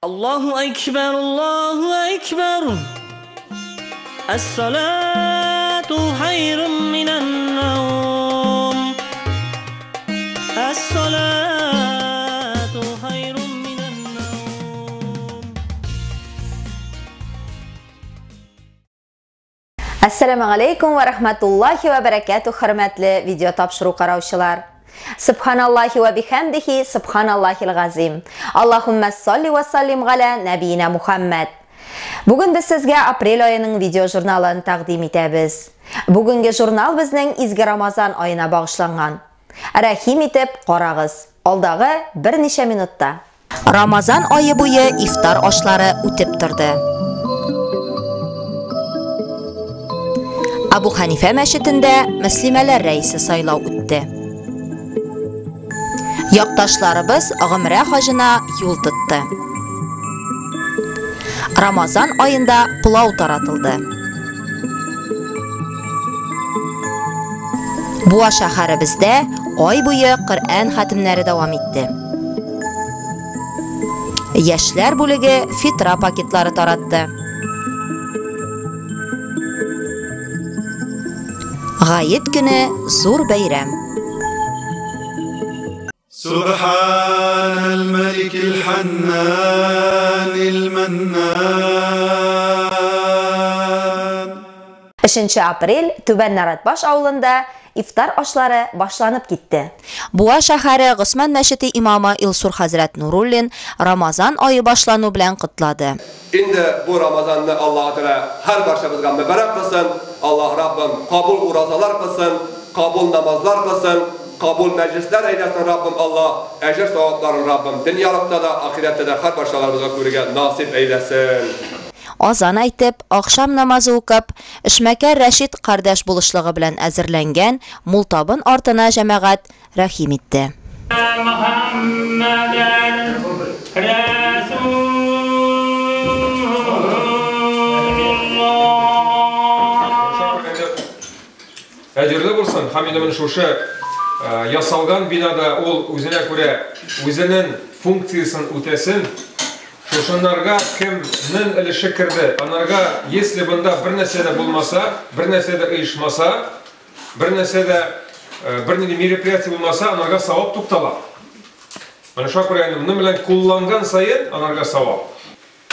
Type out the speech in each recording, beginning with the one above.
Аллаһу әкбәр, Аллаһу әкбәр. Әс-салату хайрун минән наум. Әс-салату хайрун минән наум. Әссәламу алейкум ва рахматуллахи ва баракатуh, хөрмәтле видео тапшыру караучылар. Субханаллахи ва бихамдихи, субханаллахил газим. Аллахумма салли ва саллим галя набиина Мухаммад. Бүген без сезгә апрель аеның видео журналын тәкъдим итәбез. Бүгенге журнал безнең изге Рамазан аена багышланган. Рәхим итеп карагыз. Алдагы берничә минутта. Рамазан ае буе ифтар ашлары үтеп торды. Абу Ханифә мәчетендә мөслимәләр рәисе сайлау үтте. Якташларыбыз гомрә хаҗына юл тотты. Рамазан аенда пылау таратылды. Буа шәһәребездә ай буе Коръән хәтемнәре дәвам итте. Яшьләр бүлеге фитра пакетлары таратты. Гает көне зур бәйрәм. Субханал маликил ханнанил маннан. 3 апрель Түбән Наратбаш авылында ифтар ашлары башланып китте. Буа шәһәре Госман мәчете имамы Илсур хәзрәт Нуруллин Рамазан ае башлану белән котлады. Инде бу Рамазанны Аллаһ Тәгалә һәр барчабызга мөбарәк кылсын. Аллаһ Раббым кабул уразалар кылсын, кабул намазлар кылсын, кабул мәҗлесләр әйләсен Раббым Аллаһ. Әҗер савапларын Раббым дөньялыкта да, ахирәттә дә һәр барчаларыбызга күрергә насыйп әйләсен. Азан әйтеп, ахшам намазы укып, эшмәкәр Рәшит кардәш булышлыгы белән әзерләнгән мул табын артына җәмәгать рәхим итте. Әҗерле булсын, һәм инде менә шушы ясалган бинада ул үзенә күрә үзенең функциясен үтәсен. Шушыннарга кемнең өлеше керде? Анарга, если бында бер нәрсә дә булмаса, бер нәрсә дә оешмаса, бер нәрсә дә, бер нинди мероприятие булмаса, анарга савап туктала. Менә шуңа күрә инде моның белән кулланган саен анарга савап.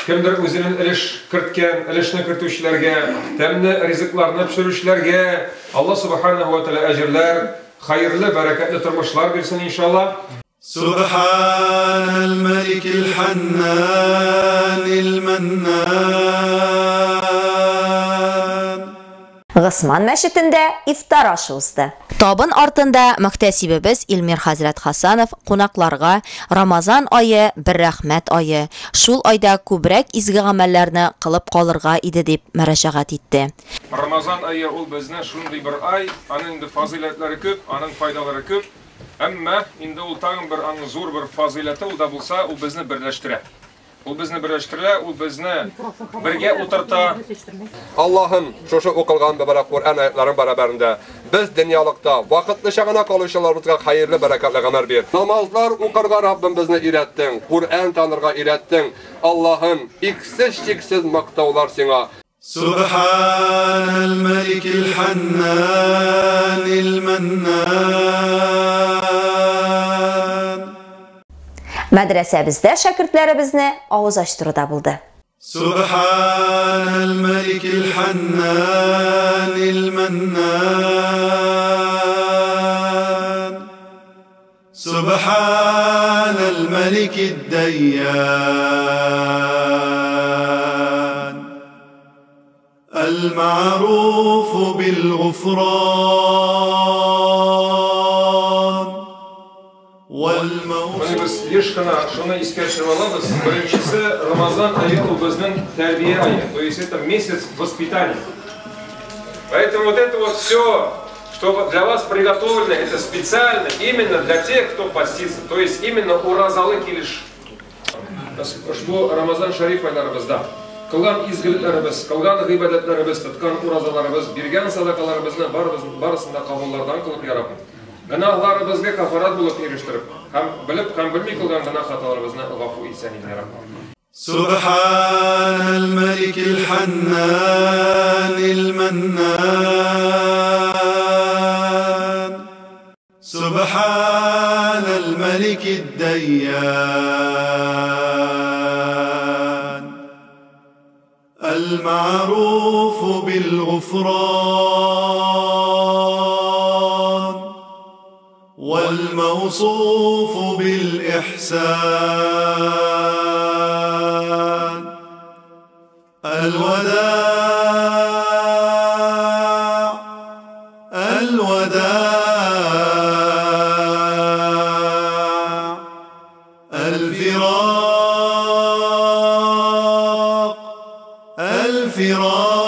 Кемдер үзенең өлеш керткән, өлешне кертүчеләргә, тәмле ризыкларны пешерүчеләргә Алла субханаһу ва тааля әҗерләр, хәерле, бәрәкәтле тормышлар бирсен иншалла. Субханал маликил ханнанил маннан. Госман мәчетендә ифтар ашы узды. Табын артында мөхтәсибебез Илмир хәзрәт Хасанов кунакларга Рамазан ае бер рәхмәт ае, шул айда күбрәк изге гамәлләрне кылып калырга иде дип мөрәҗәгать итте. Рамазан ае ул безне шундый бер ай, аның инде фазыйләтләре күп, аның файдалары күп. Әмма инде ул тагын бер аның зур бер фазыйләте ул да булса, ул безне берләштерә. Ул безне берләштерә, ул безне бергә утырта. Аллаһым, шушы укылган мөбарәк Коръән аятларын барабарында без дөньялыкта вакытлыча гына калучыларыбызга хәерле бәрәкәтле гомер бир. Намазлар укырга Раббым безне өйрәттең, Коръән танырга өйрәттең. Аллаһым, иксез-чиксез мактаулар сиңа. Субханал маликил ханнанил маннан. Мәдрәсәбездә шәкертләребезне авыз ачтыруда булды. Субханал маликил ханнанил маннан. Субханал маликид дайян. المعروف بالغفران والموصوف. Менә без еш кына шуны искә төшереп алабыз. Беренчесе Рамазан ае ул безнең тәрбия ае, то есть это месяц воспитания. Поэтому вот это вот все, что для вас приготовлено, это специально именно для тех, кто постится, то есть именно уразалы килеш. Ошбу Рамазан шариф айларыбызда кылган изгелекләребез, кылган гыйбадәтләребез, тоткан уразаларыбыз, биргән садакаларыбызны барысын да кабуллардан кылып, я Раббым. Гөнаһларыбызга кафарат булып ирештереп, һәм белеп һәм белми кылган гөнаһ хаталарыбызны гафу итсәң, я Раббым. سبحان الملك الحنان المنان سبحان الملك الديان المعروف بالغفران والموصوف بالإحسان الوداع الوداع الفراق الفراق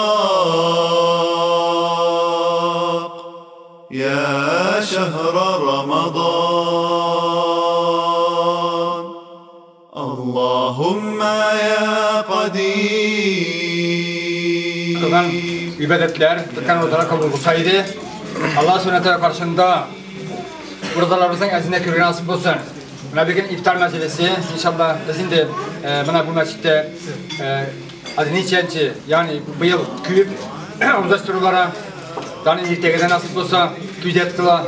يا شهر رمضان اللهم يا قدير. Kılınan ibadetler dükkan olarak kabul olsaydı Allah Subhanahu Teala karşısında buralarımızın azine kırgın nasip olsun. Buna bir gün iftar meselesi inşallah bizim de buna bu mescitte adını içenci yani bu yıl küyüp uzlaştırılara dan irtegeden nasip olsa küydet kıla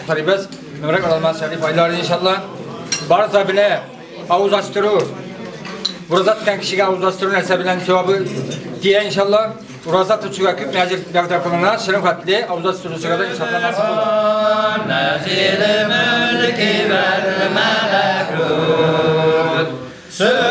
taribez mübarek Ramazan şerif ayları inşallah. Varsa bile avuz açtırır. Burada tutan kişiye avuz açtırır nese bilen sevabı diye inşallah. Urazat tutucuğa küp meclis mevda kılınan şirin katli avuz açtırıcıya da inşallah nasip olur. Nezil mülki vel melekut Sübhanezil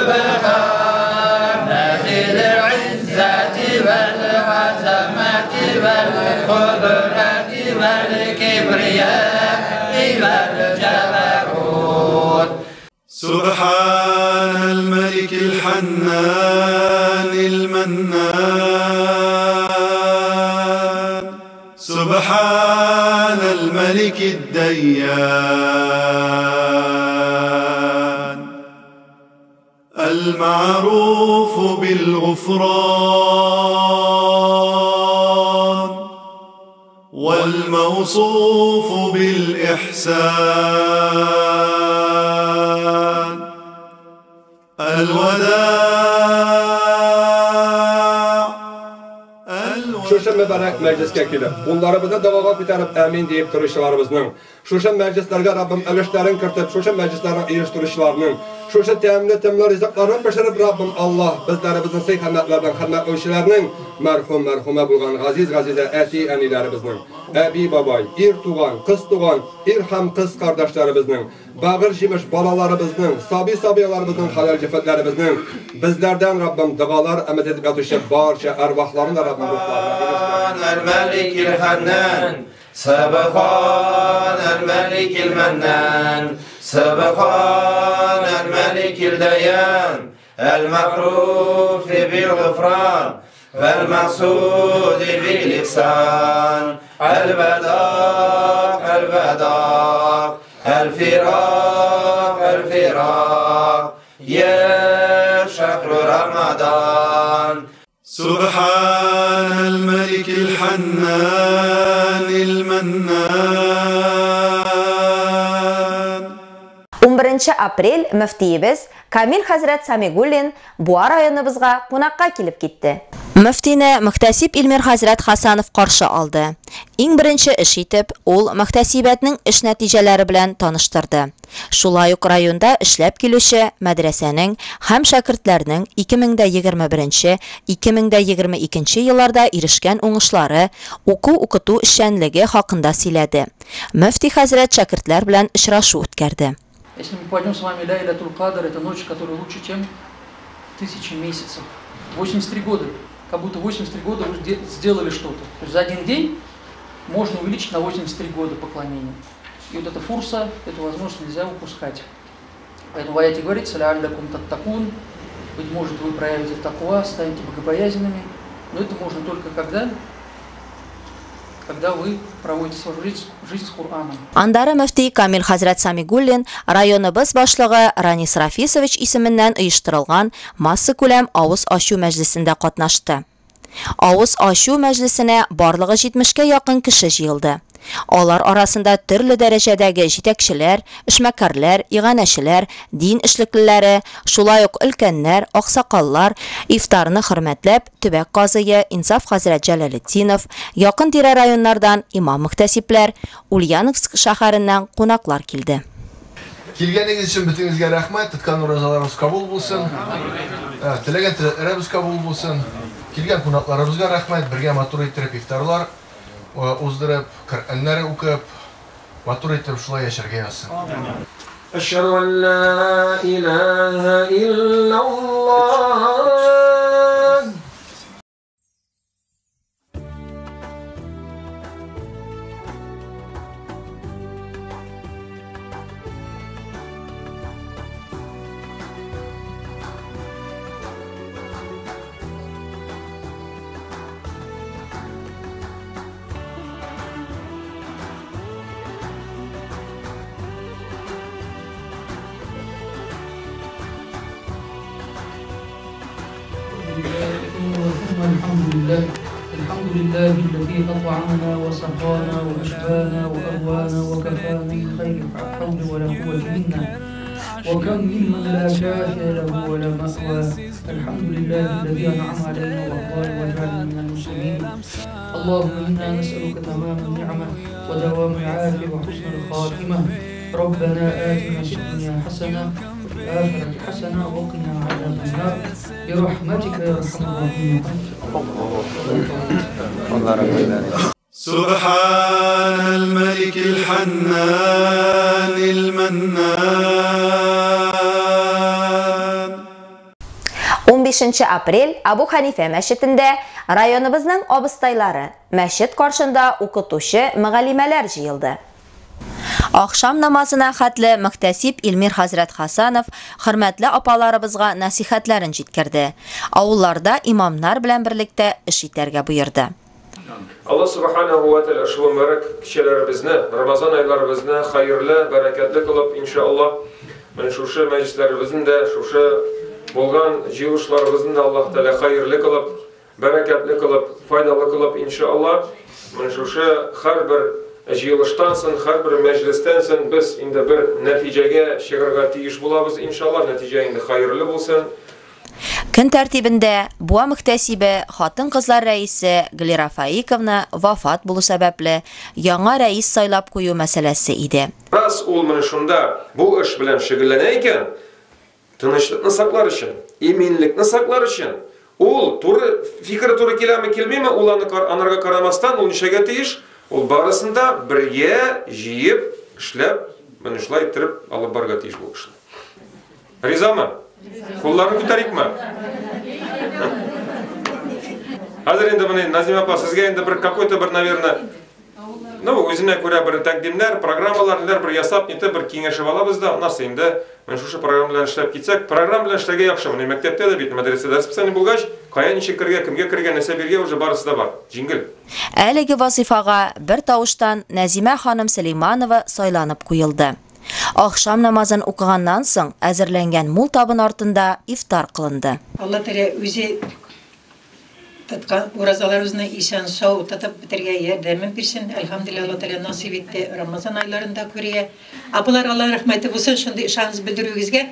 izzeti vel azameti vel kudreti vel kibriyeti vel ceberut. سبحان الملك الحنان المنان سبحان الملك الديان المعروف بالغفران والموصوف بالإحسان الوداع. Şuşa mübarək məclisə kelib, qullarımızı davağa ko'tarib amin deyib turishlarımızning, şuşa məclislərə Rabbim əlişlərin kiritib, şuşa məclislərə erishtirishlarning, şuşa təmli-təmli rizqlarını pishirib Rabbim Allah bizlarimizni sey xidmatlardan xidmat mərhum mərhumə bo'lgan aziz aziza ati anilarimizning, abi babay, er tug'an, qiz tug'an, er ham qiz qardaşlarımızning, bag'ir jemish bolalarimizning, sabiy sabiyalarimizning, halol jifatlarimizning bizlardan Rabbim duolar amal etib yotishib barcha arvohlarni Rabbim ruhlarini الملك الحنان سبحان الملك المنان سبحان الملك الديان المعروف بالغفران والمقصود بالإحسان الوداع الوداع الفراق الفراق يا شهر رمضان. سبحان الملك الحنان المنان. 11 апрель мөфтиебез Камил хәзрәт Самигуллин Буа районыбызга кунакка килеп китте. Мөфтине мөхтәсиб Илмир хәзрәт Хасанов каршы алды. Иң беренче эш итеп, ул мөхтәсибәтнең эш нәтиҗәләре белән таныштырды. Шулай ук районда эшләп килүче мәдрәсәнең һәм шәкертләрнең 2021-2022 елларда ирешкән уңышлары, уку-укыту эшчәнлеге хакында сөйләде. Мөфти хәзрәт шәкертләр белән очрашу үткәрде. Если мы пойдем с вами Ляйлятуль Кадр, это ночь, которая лучше, чем тысячи месяцев. 83 года. Как будто 83 года вы сделали что-то. То есть за один день можно увеличить на 83 года поклонение. И вот эта фурса, эту возможность нельзя упускать. Поэтому в аяте говорится, «Ляллякум таттакун», быть может, вы проявите таква, станете богобоязненными. Но это можно только когда вы проводите свою жизнь с Кораном. Андары мөфти Камил хәзрәт Самигуллин районыбыз башлыгы Ранис Рафисович исеменнән оештырылган массакүләм авыз ачу мәҗлесендә катнашты. Авыз ачу мәҗлесенә барлыгы 70-кә якын кеше җыелды. Алар арасында төрле дәрәҗәдәге җитәкчеләр, эшмәкәрләр, иганәчеләр, дин эшлеклеләре, шулай ук өлкәннәр, аксакаллар, ифтарны хөрмәтләп, төбәк казые Инсаф хәзрәт Җәләлетдинов, якын-тирә районнардан имам-мөхтәсибләр, Ульяновск шәһәреннән кунаклар килде. Килгәнегез өчен бөтенегезгә рәхмәт. Тоткан уразаларыбыз кабул булсын. Теләгән теләкләребез кабул булсын. Килгән кунакларыбызга рәхмәт. Бергә матур иттереп ифтарлар уздырып, Коръәннәр укып, матур итеп шулай яшәргә язсын. Әшһәдү ан ла илаһа иллаллаһ. الحمد لله الذي أطعمنا وسقانا وأشفانا وأغوانا وكفانا من خير حول ولا قوة منا، وكم ممن لا شافي له ولا مأوى. الحمد لله الذي أنعم علينا وأرضانا وجعلنا من المسلمين. اللهم إنا نسألك تمام النعمة ودوام العافية وحسن الخاتمة. ربنا آتنا في الدنيا حسنة وفي الآخرة حسنة وقنا عذاب النار برحمتك يا أرحم الراحمين. سبحان الملك الحنان المنان. 15 апрель Абу Ханифә мәчетендә районыбызның абыстайлары мәчет каршында укытучы мөгаллимәләр җыелды. Ахшам намазына хәтле мөхтәсиб Илмир хәзрәт Хасанов хөрмәтле апаларыбызга насихәтләрен җиткерде. Авылларда имамнар белән берлектә эш итәргә боерды. Алла субханаху ва тааля шул мөбарәк кичәләребезне, Рамазан айларыбызны хәерле, бәрәкәтле кылып, иншалла, менә шушы мәҗлесләребезне дә, шушы булган җыелышларыбызны да Аллаһ Тааля хәерле кылып, бәрәкәтле кылып, файдалы кылып, иншалла, менә шушы һәрбер җыелыштан соң, һәрбер мәҗлестән соң без инде бер нәтиҗәгә чыгарга тиеш булабыз, иншалла, нәтиҗә инде хәерле булсын. Көн тәртибендә Буа мөхтәсибе хатын-кызлар рәисе Глира Фаиковна вафат булу сәбәпле яңа рәис сайлап кую мәсьәләсе иде. Раз ул менә шунда бу эш белән шөгыльләнә икән, тынычлыкны саклар өчен, иминлекне саклар өчен, ул туры фикер туры киләме, килмиме, ул аны анарга карамастан, ул ничәгә тиеш? Ул барысын да бергә җыеп, эшләп, менә шулай иттереп алып барырга тиеш бу эшне. Ризамы? Кулларын күтәрикме? Хәзер инде менә Назима апа, сезгә инде бер какой-то бер, наверное, ну, үзенә күрә бер тәкъдимнәр, программалар, ниләр бер ясап, нитеп бер киңәшеп алабыз да, аннан соң инде менә шушы программа белән эшләп китсәк, программа белән эшләргә яхшы. Менә мәктәптә дә бит мәдрәсәдә расписание булгач, кая ничек керергә, кемгә керергә, нәрсә бирергә уже барысы да бар. Җиңел. Әлеге вазифага бер тавыштан Назима ханым Сөләйманова сайланып куелды. Ахшам намазын укыганнан соң әзерләнгән мул табын артында ифтар кылынды. Алла Тәгалә үзе тоткан уразаларыбызны исән сау тотып бетергә ярдәмен бирсен. Әлхәмдүлилләһ, Алла Тәгалә насыйп итте Рамазан айларында күрә. Апалар, Алла рәхмәте булсын шундый ышаныч белдерүегезгә.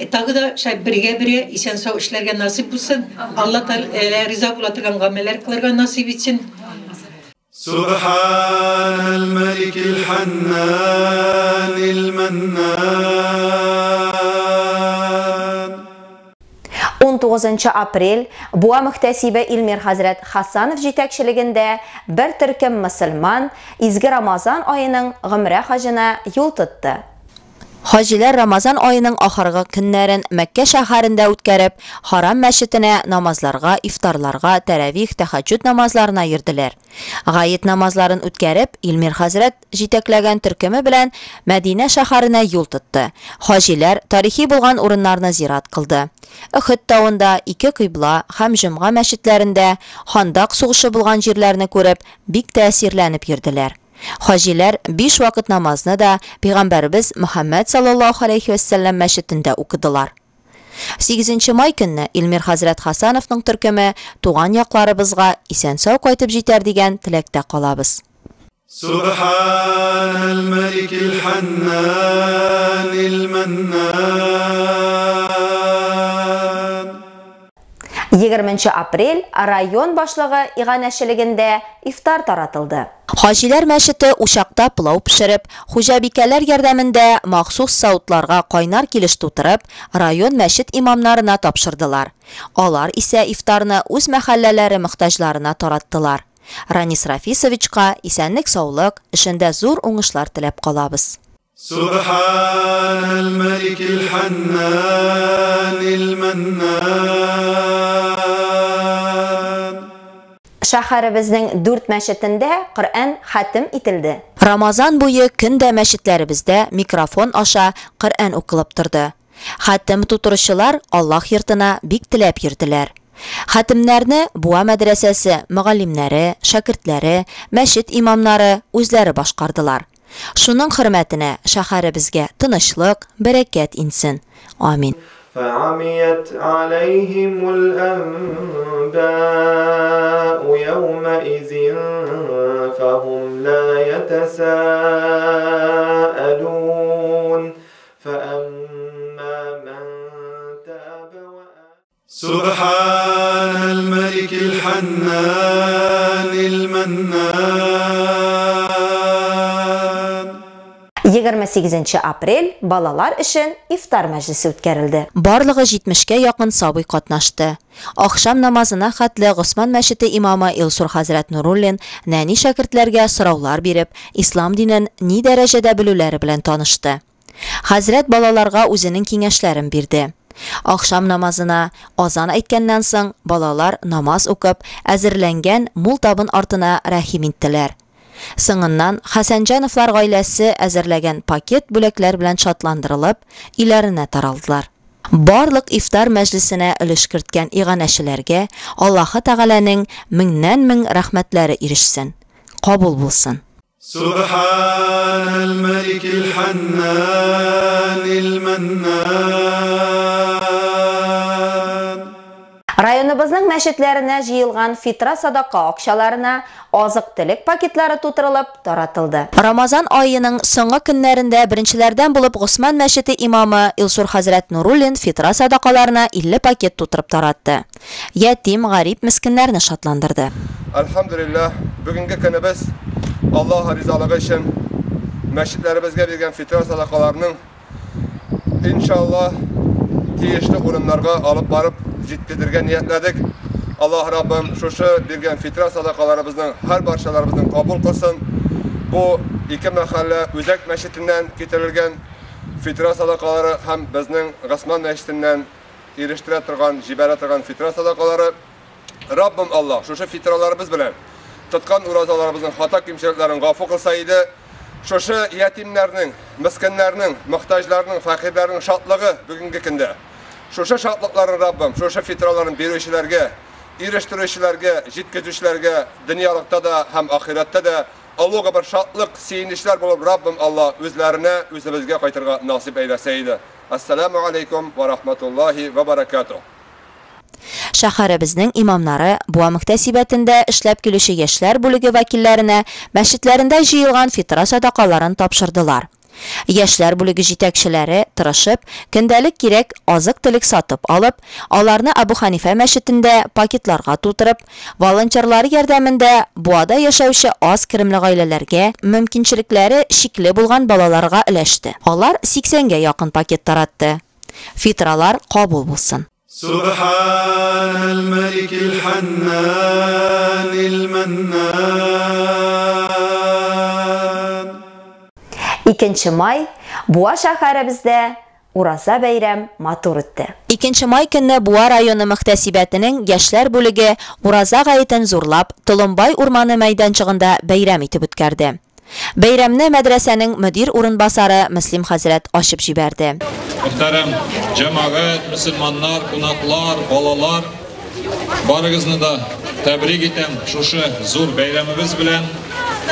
Тагы да шай бергә-бергә исән сау эшләргә насыйп булсын. Алла Тәгалә риза була торган гамәлләр кылырга насыйп итсен. سبحان الملك الحنان المنان. 19 апрель Буа мөхтәсибе Илмир хәзрәт Хасанов җитәкчелегендә бер төркем мөселман изге Рамазан аеның гомрә хаҗына юл тотты. Хаҗиләр Рамазан аеның ахыргы көннәрен Мәккә шәһәрендә үткәреп, Харам мәчетенә намазларга, ифтарларга, тәравих, тәһәҗҗүд намазларына йөрделәр. Гает намазларын үткәреп, Илмир хәзрәт җитәкләгән төркеме белән Мәдинә шәһәренә юл тотты. Хаҗиләр тарихи булган урыннарны зират кылды. Өхөд тавында ике кыйбла һәм җомга мәчетләрендә Хандак сугышы булган җирләрне күреп, бик тәэсирләнеп йөрделәр. Хаҗиләр 5 вакыт намазны да Пәйгамбәрбез Мөхәммәд саллаллаһу алейхи вәссәлам мәчетендә укыдылар. 8 май көнне Илмир хәзрәт Хасановның төркеме туган якларыбызга исән-сау кайтып җитәр дигән теләктә калабыз. سبحان الملك الحنان المنان. 20 апрель район башлыгы иганәчелегендә ифтар таратылды. Хаҗиләр мәчете учакта пылау пешереп, хуҗабикәләр ярдәмендә махсус савытларга кайнар килеш тутырып, район мәчет имамнарына тапшырдылар. Алар исә ифтарны үз мәхәлләләре мохтаҗларына тараттылар. Ранис Рафисовичка исәнлек-саулык, эшендә зур уңышлар теләп калабыз. سبحان الملك الحنان المنان. Шәһәребезнең 4 мәчетендә Коръән хатим ителде. Рамазан буе көндә мәчетләребездә микрофон аша Коръән укылып торды. Хатим тутыручылар Аллаһ йортына бик теләп йөрделәр. Хатимнәрне Буа мәдрәсәсе мөгаллимнәре, шәкертләре, мәчет имамнары үзләре башкардылар. Шуның хөрмәтенә шәһәребезгә тынычлык, бәрәкәт инсен. Амин. فعميت عليهم الأنباء يومئذ فهم لا يتساءلون. فأما من تاب وآمن. سبحان الملك الحنان المنان. 28 апрель балалар өчен ифтар мәҗлесе үткәрелде. Барлыгы 70-кә якын сабый катнашты. Ахшам намазына хәтле Госман мәчете имамы Илсур хәзрәт Нуруллин нәни шәкертләргә сораулар биреп, ислам динен ни дәрәҗәдә белүләре белән танышты. Хәзрәт балаларга үзенең киңәшләрен бирде. Ахшам намазына азан әйткәннән соң балалар намаз укып, әзерләнгән мул табын артына рәхим иттеләр. Соңыннан Хәсәнҗановлар гаиләсе әзерләгән пакет бүләкләр белән шатландырылып, өйләренә таралдылар. Барлык ифтар мәҗлесенә өлеш керткән иганәчеләргә Аллаһы Тәгаләнең меңнән-мең рәхмәтләре ирешсен. Кабул булсын. سبحان الملك الحنان المنان. Районыбызның мәчетләренә җыелган фитра садака акчаларына азык-төлек пакетлары тутырылып таратылды. Рамазан аеның соңгы көннәрендә беренчеләрдән булып Госман мәчете имамы Илсур хәзрәт Нуруллин фитра садакаларына 50 пакет тутырып таратты. Ятим, гарип, мескеннәрне шатландырды. Әлхәмдүлилләһ, бүгенге көнебез Аллаһ ризалыгы өчен мәчетләребезгә биргән фитра садакаларының иншаллаһ тиешле урыннарга алып барып җиткезергә ниятләдек. Аллаһ Раббым шушы биргән фитра садакаларыбызның һәр барчаларыбызның кабул кылсын. Бу ике мәхәллә үзәк мәчетеннән китерелгән фитра садакалары һәм безнең Госман мәчетеннән ирештерә торган, җибәрә торган фитра садакалары. Раббым Аллаһ шушы фитраларыбыз белән тоткан уразаларыбызның хата кимчелекләрен гафу кылса иде. Шушы ятимнәрнең, мескеннәрнең, мохтаҗларның, фәкыйрьләрнең шатлыгы бүгенге көндә. Шушы шатлыкларын Раббым, шушы фитраларын бирүчеләргә, ирештерүчеләргә, җиткезүчеләргә дөньялыкта да һәм ахирәттә дә олуг бер шатлык, сөенечләр булып Раббым Аллаһ үзләренә, үзебезгә кайтырга насыйп әйләсә иде. Ассаламу алейкум ва рахматуллахи ва баракатуһ. Шәһәребезнең имамнары Буа мөхтәсибәтендә эшләп килүче яшьләр бүлеге вәкилләренә мәчетләрендә җыелган фитра садакаларын тапшырдылар. Яшьләр бүлеге җитәкчеләре тырышып, көндәлек кирәк азык-төлек сатып алып, аларны Абу Ханифә мәчетендә пакетларга тутырып, волонтерлар ярдәмендә Буада яшәүче аз керемле гаиләләргә, мөмкинчелекләре чикле булган балаларга өләште. Алар 80-гә якын пакет таратты. Фитралар кабул булсын. سبحان الملك الحنان المنان. 2 май Буа шәһәребездә Ураза бәйрәм матур үтте. 2 май көнне Буа районы мөхтәсибәтенең яшьләр бүлеге Ураза гаетен зурлап Толымбай урманы мәйданчыгында бәйрәм итеп үткәрде. Бәйрәмне мәдрәсәнең мөдир урынбасары Мөслим хәзрәт ачып җибәрде. Мөхтәрәм җәмәгать, мөселманнар, кунаклар, балалар, барыгызны да тәбрик итәм шушы зур бәйрәмебез белән,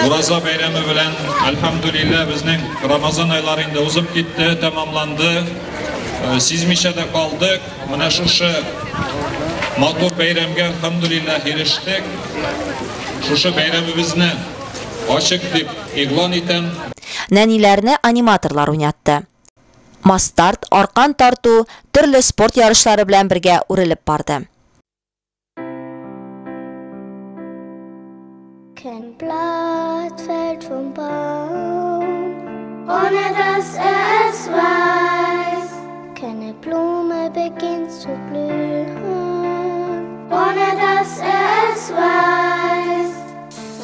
Ураза бәйрәме белән. Әлхәмдүлилләһ, безнең Рамазан айлары инде узып китте, тәмамланды. Сизмичә дә калдык. Менә шушы матур бәйрәмгә әлхәмдүлилләһ ирештек. Шушы бәйрәмебезне ачык дип игълан итәм. Нәниләрне аниматорлар уйнатты. Мастарт, аркан тарту, төрле спорт ярышлары белән бергә үрелеп барды. Kein Blatt fällt vom Baum, ohne dass es weiß. Keine Blume beginnt zu blühen, ohne dass es weiß.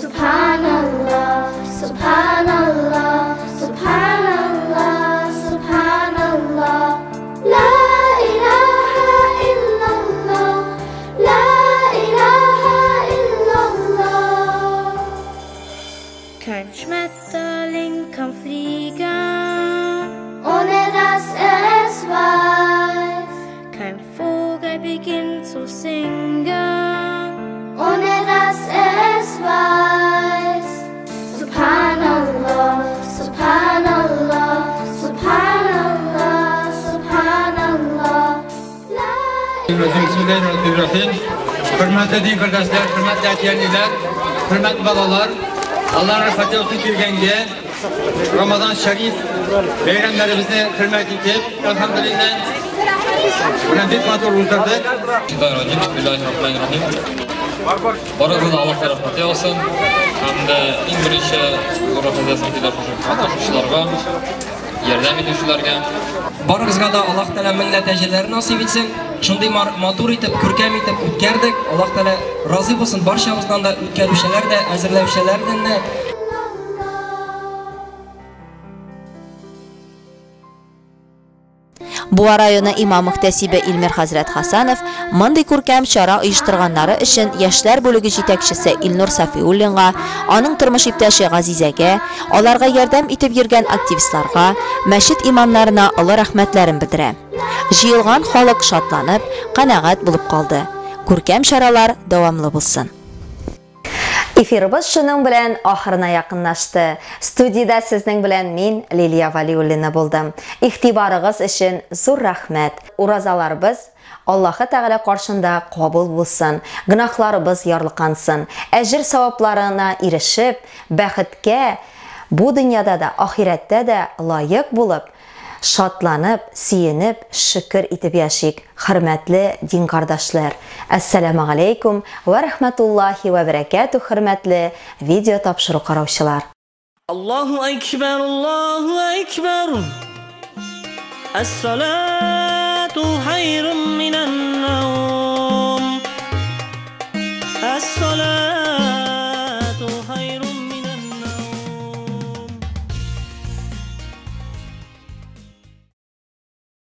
Subhanallah, Subhanallah, Subhanallah, Subhanallah. La ilaha illallah, la ilaha illallah. Kein Schmetterling kann fliegen, ohne dass es weiß. Kein Vogel beginnt zu singen, ohne dass es weiß. Subhanallah, Subhanallah, Subhanallah, Subhanallah. Bismillahirrahmanirrahim. Hörmətli din qardaşlar, hörmətli ata-analar, hörmətli balalar, Allah'ın rəhməti olsun kelgenge Ramazan Şerif beyramlarimizni hürmet etip, elhamdülillah, buna bir matur uzdırdık. Bismillahirrahmanirrahim. Barıgızga Аллаһ рәхмәте olsun. Һәм дә иң беренче рәхмәтен килә шушы катнашучыларга, ярдәм итүчеләргә. Барыгызга да Аллаһ Тәгалә мең нәтиҗәләр насыйп итсен. Шундый матур итеп, күркәм итеп үткәрдек. Аллаһ Тәгалә разый булсын барчабыздан да, үткәрүчеләр дә, әзерләүчеләрдән дә. Буа районы имам мөхтәсибе Илмир хәзрәт Хасанов мондый күркәм чара оештырганнары өчен яшьләр бүлеге җитәкчесе Илнур Сафиуллинга, аның тормыш иптәше Газизәгә, аларга ярдәм итеп йөргән активистларга, мәчет имамнарына олы рәхмәтләрен белдерә. Җыелган халык шатланып, канәгать булып калды. Күркәм чаралар дәвамлы булсын. Эфирыбыз шуның белән ахырына якынлашты. Студияда сезнең белән мин, Лилия Валиуллина булдым. Игътибарыгыз өчен зур рәхмәт. Уразаларыбыз Аллаһы Тәгалә каршында кабул булсын, гөнаһларыбыз ярлыкансын, әҗер савапларына ирешеп, бәхеткә бу дөньяда да, ахирәттә дә лаек булып, шатланып, сөенеп, шөкер итеп яшик. Хөрмәтле дин кардашлар, әссәламу алейкум ва рахматуллахи ва баракатух, хөрмәтле видео тапшыру караучылар. Аллаһу акбар, Аллаһу акбар. Ас-салату хайрун